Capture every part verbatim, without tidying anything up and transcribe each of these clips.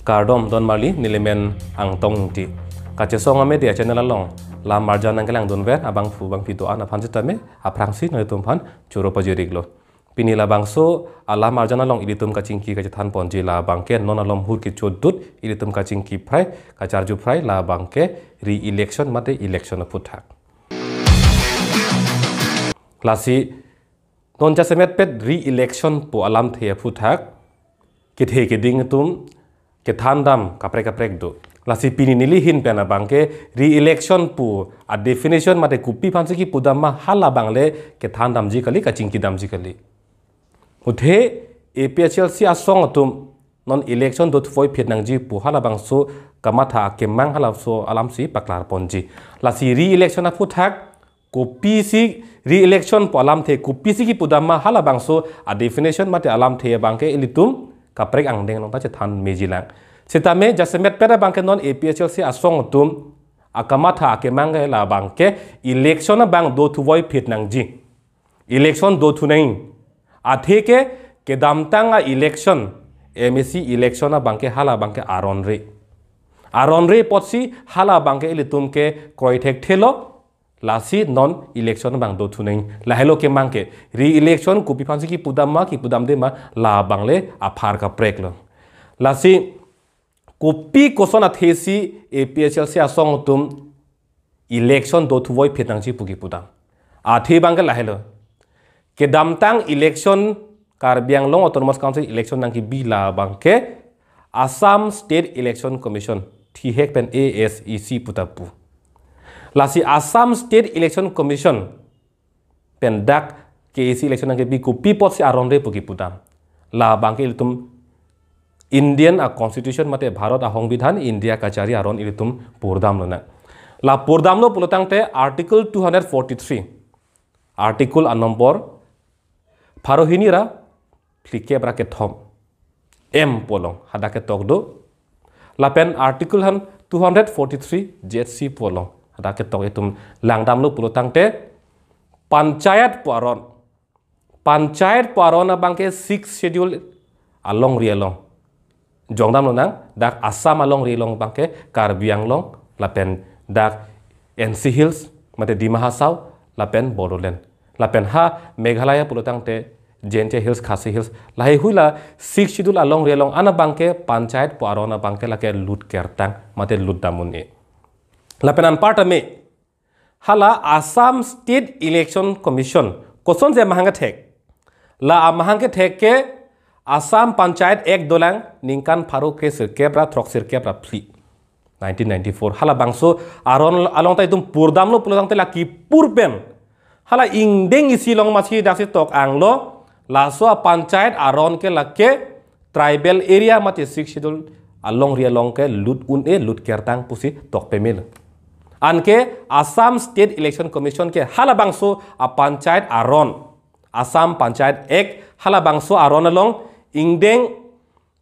Kardom don marli, nelimen Angtong Ingti. Kachesong Media channel along la marjan nangkelangdunver abangphu bangphi do-an aphan sitame aphrangsi nanglitum aphan choro pajiriklo. Pini labangso alam arjan along ilitum kachingki kachethan ponji labangke non alom hur kechodut ilitum kachingki phrai, kacharju phrai labangke re-election mate election aphuthak. Lasi non jasemet pet re-election pu alamthe aphuthak kethe keding atum kethandam kaprek kaprek do. Lasi pini neli ahin pen abangke re-election pu a definition mate kopi aphansi kipudam ma hala abang le kethandamji kali, kachingkidamji kali. Uthe A P H L C asong atum non election dothuvoi phit nangji pu hala abangso kamatha akemang halaso alamsi paklar ponji. Lasi re-election aphuthak kopisi re-election pu alamthe kopisi kipudam ma hala abangso a definition mate alamthe abangke ilitum kaprek angdeng along ta chethan meji lang. Sitame jasemet pet abangke non A P H L C asong atum akamatha akemang ke labangke election abang dothuvoi phit nangji. Election dothu nang. Athe ke kedamtang a election, M A C election abangke hala abangke aron re. Aron re apotsi hala abangke ilitum ke kroi thekthelo, lasi non election abang dothu nang. Lahelo kemang ke re-election kopi aphansi kipudam ma, kipudamde ma labang le aphar kapreklo. Lasi kopi koson athesi A P H L C asong atum election dothuvoi phit nangji pu kipudam. Athe abangke lahelo. Kedamtang election, Karbi Anglong Autonomous Council election nangkebi labangke Assam State Election Commission, thihek pen A S E C puta pu. Lasi Assam State Election Commission pen dak K A C election nangkebi kopi apotsi aron re pu kipudam. Labangke ilitum Indian a constitution mate Bharat a songbidhan, India kachari aron ilitum purdamlo na. La purdamlo pulotangte Article two hundred forty-three, Article a number pharo hini ra phlikep ra kethom M pu along hadak ketok do. Lapen Article han two hundred forty-three Z C pu along hadak ketok, itum langdamlo pulotangte Panchayat pu aron. Panchayat pu aron abangke Sixth Schedule alongri along jongdamlo nang, dak Assam alongri along abangke Karbi Anglong lapen dak N C Hills mate Dima Hasao lapen Bodoland. Lapen ha Meghalaya pulotangte Jaintia Hills, Khasi Hills, laheihui la Sixth Schedule alongri along an abangke Panchayat pu aron abangke lake lut kertang mate lut dam un-e. Lapen anparta me hala Assam State Election Commission kosonsi amahang kethek. La amahang kethek ke Assam Panchayat Act dolang ningkan pharo kresirkep ra throksirkep ra phli, nineteen ninety-four. Hala bangso aron along ta itum purdamlo pulotangte la kipur pen hala ingdeng isi along masi daksi tok anglo, laso a Panchayat aron ke lake tribal area mate Sixth Schedule alongri along ke lut un-e, lut kertang pusi tok pemel. Anke Assam State Election Commission ke hala bangso a Panchayat aron, Assam Panchayat Act hala bangso aron along ingdeng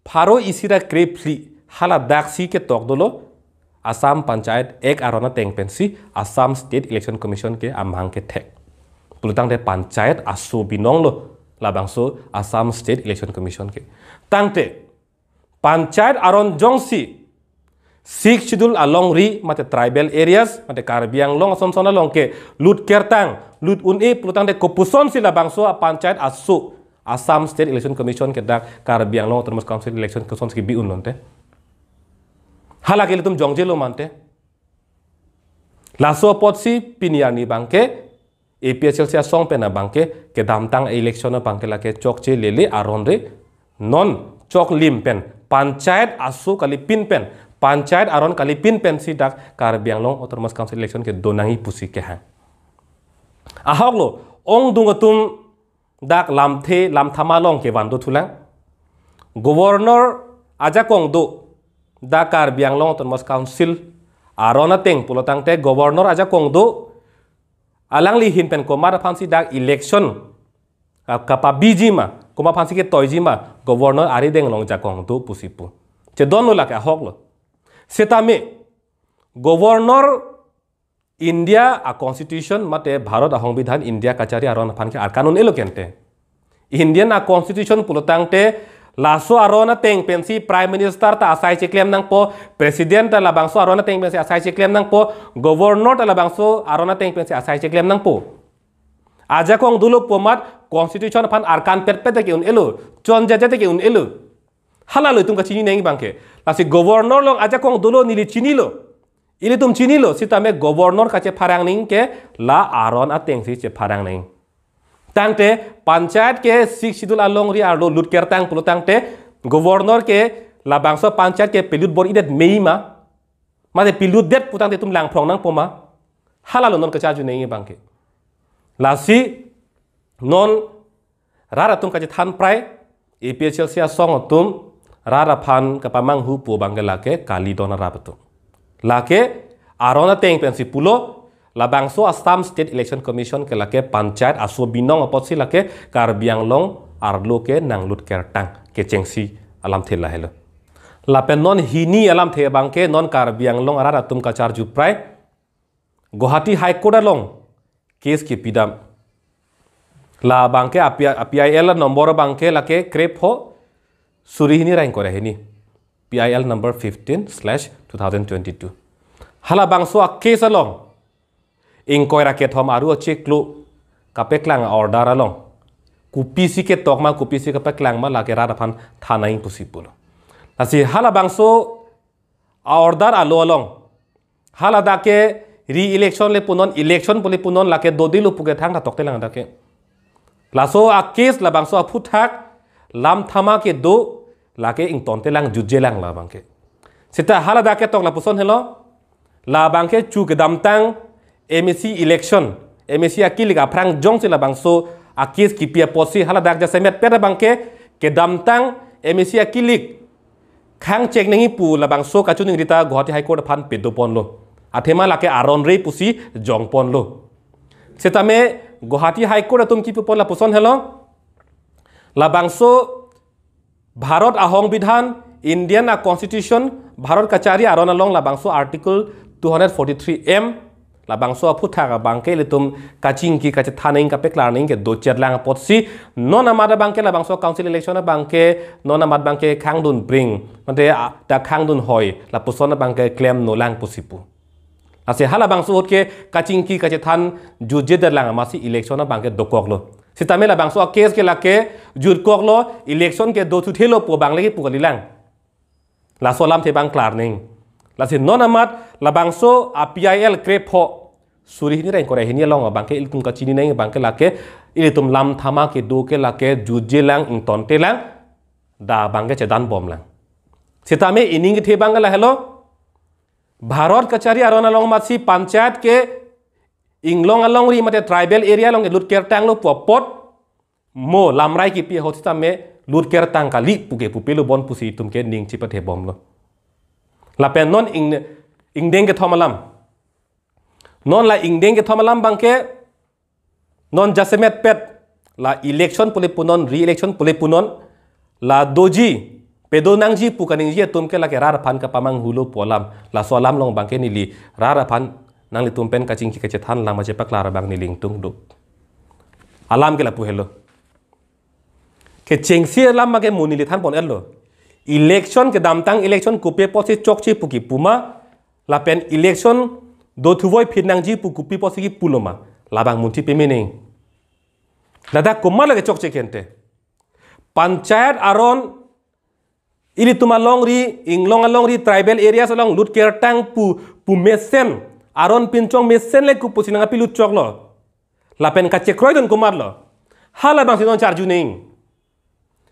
pharo isi ra krephli hala daksi ketok dolo, Assam Panchayat Act aron ateng pensi Assam State Election Commission ke amahang kethek. Pulotangte Panchayat aso binonglo labangso Assam State Election Commission ke. Tangte Panchayat aron jongsi Sixth Schedule alongri mate tribal areas mate Karbi Anglong asonson along ke lut kertang, lut un-e pulotangte kopusonsi labangso a Panchayat aso Assam State Election Commission ke dak Karbi Anglong Autonomous Council election kosonsi kebi unlo ante? Hala ke ilitum jongjelo ma ante? Laso apotsi pini arni abangke A P H L C asong pen abangke kedamtang election abangke lake chokche lele aron re, non choklim pen Panchayat aso kalipin pen, Panchayat aron kalipin pensi dak Karbi Anglong Autonomous Council election kedo nangji pusi kehang. Ahoklo, ongdung atum dak lamthe lamthama along kevan dothulang. Governor ajakong do dak Karbi Anglong Autonomous Council aron ateng pulotangte Governor ajakong do, alangli ahin pen komat aphansi dak election, ah, kapabiji ma, komat aphansi ketoiji ma, Governor arideng along jakong do pusi pu. Chedonlo lake ahoklo. Sitame Governor India a constitution mate Bharat a songbidhan, India kachari aron aphan ke arkan un-elo kente. Indian a constitution pulotangte Laso aron ateng pensi Prime Minister ta asai cheklem nangpo, President ta labangso aron ateng pensi asai cheklem nangpo, Governor ta labangso aron ateng pensi asai cheklem nangpo. Ajakong dolo pu amat Constitution aphan arkan petpet ke un-elo, chonjajat ke un-elo. Halalo itum kachini nangji abangke. Lasi Governor along ajakong dolo neli chinilo. Ilitum chinilo, sitame Governor kachepharang nangji ke la aron atengsi chepharang nangji. Tangte panchayat ke Sixth Schedule alongri arlo lut kertang pulo tangte Governor ke labangso panchayat ke pelut bor-idet mei ma, mate pelutdet pu tangte itum langphrong nangpo ma. Halalo non kacharju nangji abangke. Lasi non rat atum kachethan prai, A P H L C asong atum rat aphan kapamanghu pu abangke lake kali don arap atum. Lake aron ateng pensi pulo, labangso Assam State Election Commission ke lake panchayat aso binong apotsi lake Karbi Anglong arlo ke nanglut kertang, kechengsi alamthe lahelo. Lapen non hini alamthe abangke non Karbi Anglong arat atum kacharju prai, Guwahati High Court along case kepidam. Labangke a P I, a P I L number abangke lake krepho suri hini ra ingkoi ra hini. P I L number fifteen slash two thousand twenty-two. Halabangso a case along ingkoi ra kethom aru achiklo kapeklang a order along kopisi ketok ma, kopisi kapeklang ma, lake rat aphan than nangji pusi pulo. Lasi halabangso a order alo along, haladak ke re-election le punon, election pu le punon, lake dodelo puke thangta toktelang dak ke. Laso a case labangso aphuthak lam thama kedo, lake ingtontelang, jutjelang labangke. Seta haladak ketok lapuson helo, labangke chu kedamtang M A C election, M A C akilik aphrang jongsi labangso a case kipi apotsi haladak jasemet pet abangke kedamtang M A C akilik khang chek nangji pu labangso kachiningri ta Guwahati High Court aphan pedoponlo. Athema lake aron re pusi jongponlo. Setame Guwahati High Court atum kipupon lapuson helo, labangso Bharat ahongbidhan, Indian a constitution, Bharat kachari aron along labangso article two hundred forty-three M, labangso aphuthak abangke ilitum kachingki kachethan nangji kapeklar nangji ke dochet lang apotsi, non amat abangke labangso council election abangke non amat abangke khangdun bring, mate a, ta khangdun hoi, lapuson abangke klemno lang pusi pu. Lasi halabangso ahut ke kachingki kachethan jutjedet lang amatsi election abangke dokoklo. Setame labangso a case ke lake jutkoklo, election ke dothuthelo pu abang lake pu kalilang. Laso alamthe abang klar nangji. Lasi non amat labangso a P I L krepho suri hini ra ingkoi ra hini along abangke ilitum kachini nangji abangke lake ilitum lam thama kedo ke lake jutjelang, ingtontelang, dak abangke chedanbomlang. Setame ining kethe abangke lahelo, Bharat kachari aron along amatsi panchayat ke inglong alongri mate tribal area along ke lut kertanglo pu apot, mo lamrai kipi ahut setame lut kertang kali puke pupelo bon pusi itum ke ning chipathebomlo. Lapen non ing, ingdeng kethom alam. Non la ingdeng kethom alam abangke non jasemet pet la election pu le punon, re-election pu le punon, la doji, pedo nangji pu kaningje atum ke lake rat aphan kapamanghulo pu alam. Laso alam along abangke neli rat aphan nanglitum pen kachingki kachethan lang ma chepaklar abang neli ingtung do. Alam ke lapu helo. Kechengsi alam abangke mo neli thanpon-etlo. Election kedamtang election kopi apotsi chokche pu kipu ma, lapen election dothuvoi phit nangji pu kopi apotsi kipulo ma, labang munthi peme nangji. Ladak komat lake chokche ke ante. Panchayat aron ilitum alongri, inglong alongri, tribal areas along lut kertang pu, pu mesen, aron pinchong mesen le kopusi nangkapelut choklo. Lapen kachekroidun komatlo. Halabangsi non charju nangji.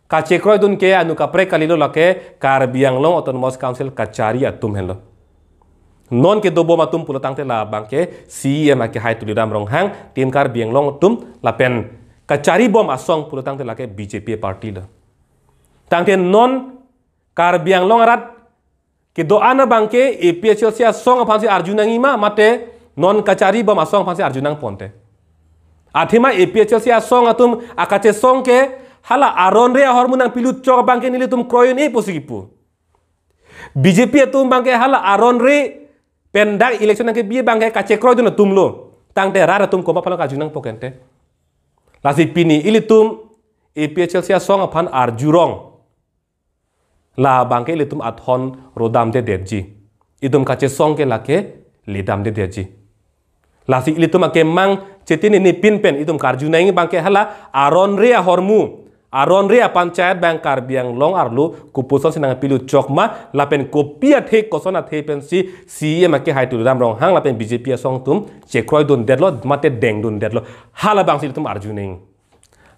Kachekroidun ke anu kaprek kalilo, lake Karbi Anglong Autonomous Council kachari atum henlo. Non kedobom atum pulo tangte labangke C E M akehai Tuliram Ronghang, Team Karbi Anglong atum, lapen kacharibom asong pulo tangte lake B J P party lo. Tangte non Karbi Anglong arat kedo-an abangke A P H L C asong aphansi arju nangji ma, mate non kacharibom asong aphansi arju nangpo ante. Athema A P H L C asong atum akachesong ke hala aron re ahormu nangpelut chok abangke nelitum kroi un-e pusi kipu. B J P atum abangke hala aron re pen dak election nangkebi abangke kachekroidun atumlo. Tangte rat atum komat aphanlo karju nangpo ke ante. Lasi pini ilitum A P H L C asong aphan arjurong. Labangke ilitum athon rodamdedetji. Itum kachesong ke lake ledamdedetji. Lasi ilitum akemang chetini ni pin pen itum karju nangji abangke hala aron re ahormu, aron re apanchayat abang Karbi Anglong arlo kopuson si nangpilut chok ma lapen kopi athe koson athe pensi C E M akehai Tuliram Ronghang lapen B J P asong atum chekroidundetlo mate dengdundetlo, halabangsi ilitum arju nangji.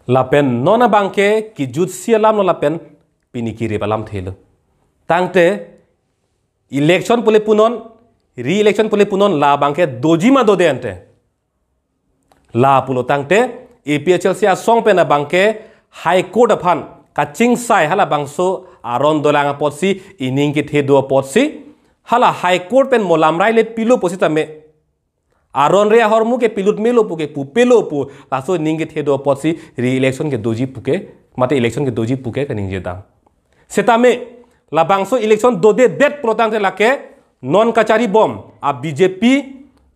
Lapen non abangke kejutsi alamlo lapen pini kerip alamthelo. Tangte election pule punon, re-election pule punon, labangke doji ma dode ante. La pulo tangte A P H L C asong pen abangke High Court aphan kachingsai halabangso aron dolang apotsi, ining kethe do apotsi, hala High Court pen mo lamrai le pilo pusitame, aron re ahormu ke pilut melo puke, pupelo pu, laso ining kethe do apotsi re-election kedoji puke, mate election kedoji puke kaningjedam. Setame labangso election dodedet pulo tangte lake non kacharibom a B J P,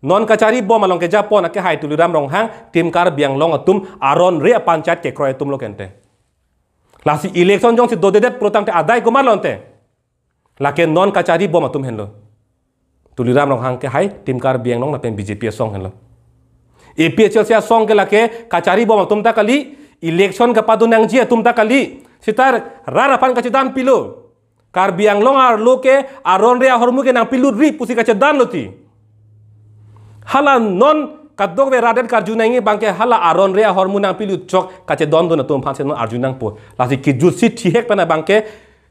non kacharibom along kejapon akehai Tuliram Ronghang, Team Karbi Anglong atum aron re apanchayat kekroi atumlo kente. Lasi election jongsi dodedet pulo tangte adai komatlo ante. Lake non kacharibom atum henlo. Tuliram Ronghang kehai Team Karbi Anglong lapen B J P asong henlo. A P H L C asong ke lake kacharibom atum ta kali, election kapado nangji atum ta kali. Seta rat aphan kachedan pilo. Karbi Anglong arlo ke aron re ahormu ke nangpilutri pusi kachedanlo ti. Hala non kadokave rat-det karju nangji abangke hala aron re ahormu nangpilut chok kachedondun atum aphansi non arju nangpo. Lasi kejutsi thihek pen abangke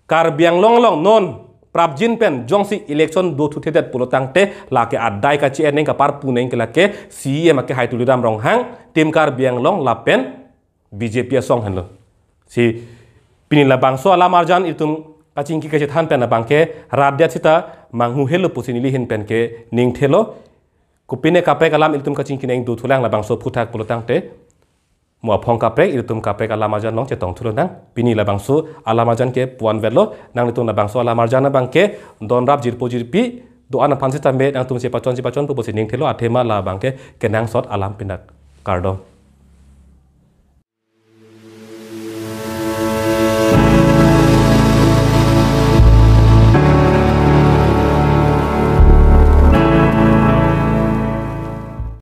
Karbi Anglong along non prapjin pen jongsi election dothuthedet pulo tangte lake adai kachi-en nangji, kaparpu nangji ke lake C E M akehai Tuliram Ronghang, Team Karbi Anglong lapen B J P asong henlo. Si pini labangso alam arjan itum kachingki kachethan pen abangke rat-det seta manghu helo pusi neli ahin pen keningthelo. Kopine kaprek alam ilitum kachingki nangji dothulang labangso aphuthak pulo tangte. Mo aphong kaprek, ilitum kaprek alam arjan along chetong thulonang. Pini labangso alam arjan ke pu-an vetlo, nanglitum labangso alam arjan abangke donrap jirpo jirpi do-an aphan sitame nangtum chepachon chepachonpo pusi ningthelo, athema labangke kenangsot alam pindak. Kardom.